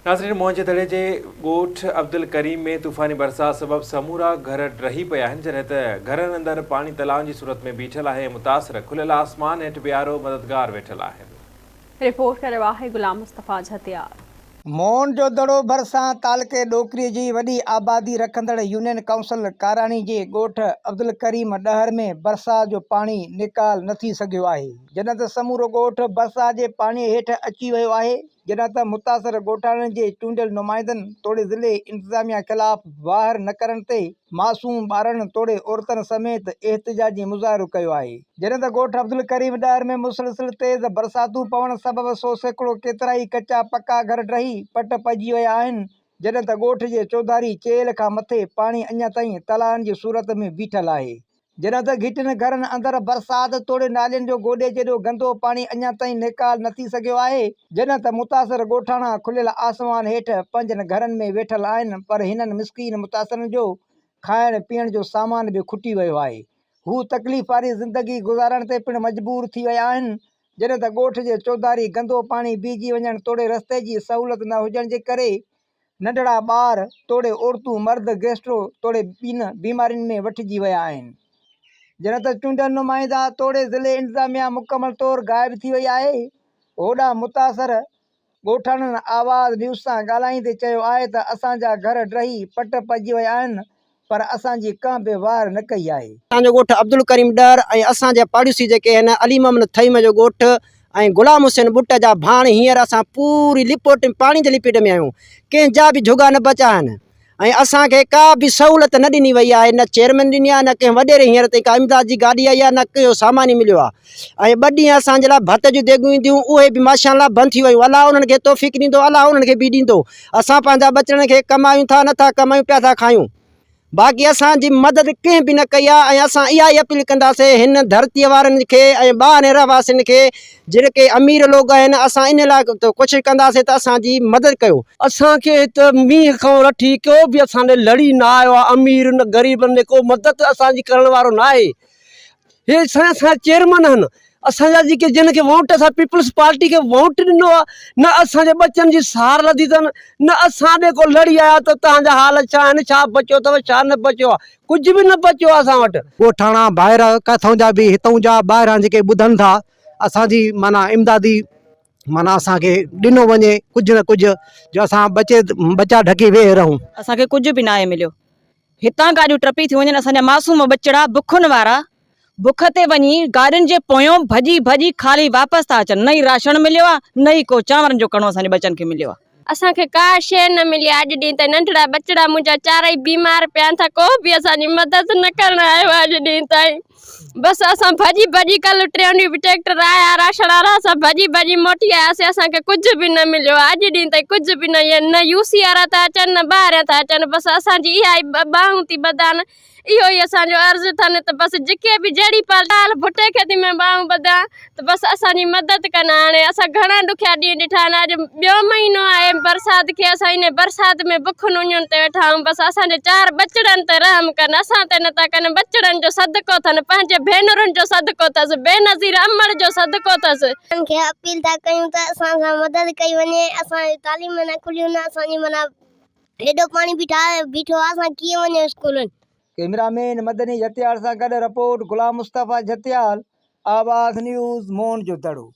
ناظرين موهن جي دڙي جي ڳوٺ عبدالڪريم ۾ طوفاني برسات سبب سمورا گهر ڊهي پيا آهن جڏهن ته گهرن اندر پاڻي تلائن جي صورت ۾ بيٺل آهي ۽ متاثر کليل آسمان هيٺ بي آرو مددگار ويٺل آهن. رپورٽ ڪريو آهي غلام مصطفيٰ جهتيال. موهن جو دڙو ڀرسان تعلقي ڏوڪري جي وڏي آبادي رکندڙ يونين ڪائونسل ڪاراڻي جي ڳوٺ عبدالڪريم ڏهر ۾ برسات جو پاڻي نيڪال نه ٿي سگهيو آهي جڏهن ته سمورو ڳوٺ برسات جي پاڻي هيٺ اچي ويو آهي. جڏهن ته متاثر ڳوٺاڻن جي چونڊيل نمائندن توڙي ضلعي انتظاميا خلاف واهر نه ڪرڻ تي معصوم ٻارڙن توڙي عورتن سميت احتجاجي مظاهرو ڪيو آهي. جڏهن ته ڳوٺ عبدالڪريم ڏهر ۾ مسلسل تيز برساتون پوڻ سبب 100% ڪيترائي ڪچا پڪا گهر ڊهي پٽ پئجي ويا آهن، جڏهن ته ڳوٺ جي چوڌاري چيلهه کان مٿي پاڻي اڃا تائين تلائن جي صورت ۾ بيٺل آهي. جڏهن ته گهٽين گهرن اندر برسات توڙي نالين جو گوڏي جيڏو گندو پاڻي اڃا تائين نيڪال نه ٿي سگهيو آهي، جڏهن ته متاثر ڳوٺاڻا کليل آسمان هيٺ پنهنجن گهرن ۾ ويٺل آهن پر هنن مسڪين متاثرن جو کائڻ پيئڻ جو سامان به کٽي ويو آهي، هو تڪليف واري زندگي گذارڻ تي پڻ مجبور ٿي ويا آهن، جڏهن ته ڳوٺ جي چوڌاري گندو پاڻي بيهجي وڃڻ توڙي رستي جي سهولت نه هجڻ جي ڪري ننڍڙا ٻار توڙي عورتون مرد گيسٽرو توڙي ٻين بيمارين ۾ وٺجي ويا آهن. جڏهن ته چونڊيل نمائندا توڙي ضلعي انتظاميا مڪمل طور غائب ٿي وئي آهي. هوڏانهن متاثر ڳوٺاڻن آواز نيوز سان ڳالهائيندي چيو آهي ته اسان جا گهر ڊهي پٽ پئجي ويا آهن پر اسان جي ڪنهن به واهر نه ڪئي آهي. اسان جو ڳوٺ عبدالڪريم ڏهر ۽ اسان جا پاڙيسي جيڪي آهن علي محمد ٿهيم جو ڳوٺ ۽ غلام حسين ٻٽ جا ڀاڻ هينئر اسان پوري لپوٽ پاڻي جي لپيٽ ۾ آهيون ڪنهن جا به جهڳا نه بچا آهن ۽ اسان کي ڪا به سهولت نه ڏني وئي آهي نه چيئرمين ڏني آهي نه ڪنهن وڏيري هينئر تائين ڪا امداد جي گاڏي آئي آهي نه ڪو سامان ئي مليو آهي ۽ ٻه ڏينهن اسان جي لاء ڀت جون ديڳون اينديون اهي به ماشاء الله بند ٿي ويون الله انهن کي توفيق ڏيندو الله انهن کي به ڏيندو اسان پنهنجا ٻچڙن کي ڪمايون ٿا نه ٿا ڪمايون پيا ٿا کايون باقي اسان جي مدد ڪنهن به نه ڪئي آهي ۽ اسان اها ئي اپيل ڪنداسين هن ڌرتيء وارن کي ۽ ٻاهرين رهواسين کي جيڪي امير لوگ آهن اسان ان لاء ڪوشش ڪنداسين ته اسان جي مدد ڪيو. اسان کي هت مينهن کان رٺي ڪو به اسان ڏي لڙي نه آيو آهي امير نه غريبن ڏي ڪو مدد اسان جي ڪرڻ وارو نه آهي هي سائين اسان جا چيئرمن آهن اسان جا جيڪي جن کي ووٽ اسان پيپلز پارٽي کي ووٽ ڏنو آهي نه اسان جي ٻچن جي سار لڌي اٿن نه اسان ڏي ڪو لڙي آيا ته توهان جا حال ڇا آهن ڇا بچيو اٿو ڇا نه بچيو آهي ڪجهه به نه بچيو آهي اسان وٽ. ڳوٺاڻا ڀائر ڪٿون جا به هتون جا ٻاهران جيڪي ٻڌن ٿا اسان جي معنيٰ امدادي معنيٰ اسان کي ڏنو وڃي ڪجهه نه ڪجهه جو اسان ٻچي ٻچا ڍڪي ويهي رهون. اسان کي ڪجهه به ناهي مليو هتان گاڏيون ٽپي ٿيون وڃن اسان جا معصوم ٻچڙا بکن وارا بک تي وڃي گاڏين جي پويون ڀڄي ڀڄي خالي واپس ٿا اچن نه ئي راشڻ مليو آ نه ئي ڪو چانورن جو ڪڻو اسان جي ٻچن کي مليو آ. اسان کي ڪا شيء نه ملي آ اڄ ڏينهن تائين ننڍڙا ٻچڙا منهنجا چارئي بيمار پيا آهن ٿا ڪو به اسان جي مدد نه ڪرڻ آيو آ اڄ ڏينهن تائين بس اسان ڀڄي ڀڄي ڪلهه ٽيون ڏينهن به ٽريڪٽر آيا راشڻ وارا اسان ڀڄي ڀڄي موٽي آياسين اسان کي ڪجهه به نه مليو آ اڄ ڏينهن تائين ڪجهه به نه نه يو سي وارا ٿا اچن نه ٻاهريان ٿا اچن بس اسان جي اها ئي ٻانهون ٿي ٻڌان اهو ئي اسان جو عرض اٿن ته بس جيڪي به جهڙي پالٽال ڀٽي کي ٿي ۾ ٻانهون ٻڌان ته بس اسان جي مدد ڪن هاڻي اسان گهڻا ڏکيا ڏينهن ڏٺا آهن اڄ ٻيو مهينو آهي برسات کي اسان ان برسات ۾ بکن اڃن تي ويٺا آهيون بس اسان جي چار ٻچڙن تي رحم ڪن اسان تي نٿا ڪن ٻچڙن جو صدقو اٿن پنهنجي ڀينرن جو صدقو اٿس بينظير امڙ جو صدقو اٿس. انهن کي اپيل ٿا ڪيون ته اسان سان مدد ڪئي وڃي اسان جي تعليم نه کليون نه اسان جي معنيٰ هيڏو پاڻي بيٺو آ اسان ڪيئن وڃون اسڪولن. ڪئميرا مين مدني جھتيال سان گڏ رپورٽ غلام مصطفيٰ جھتيال، آواز نيوز، موهن جو دڙو.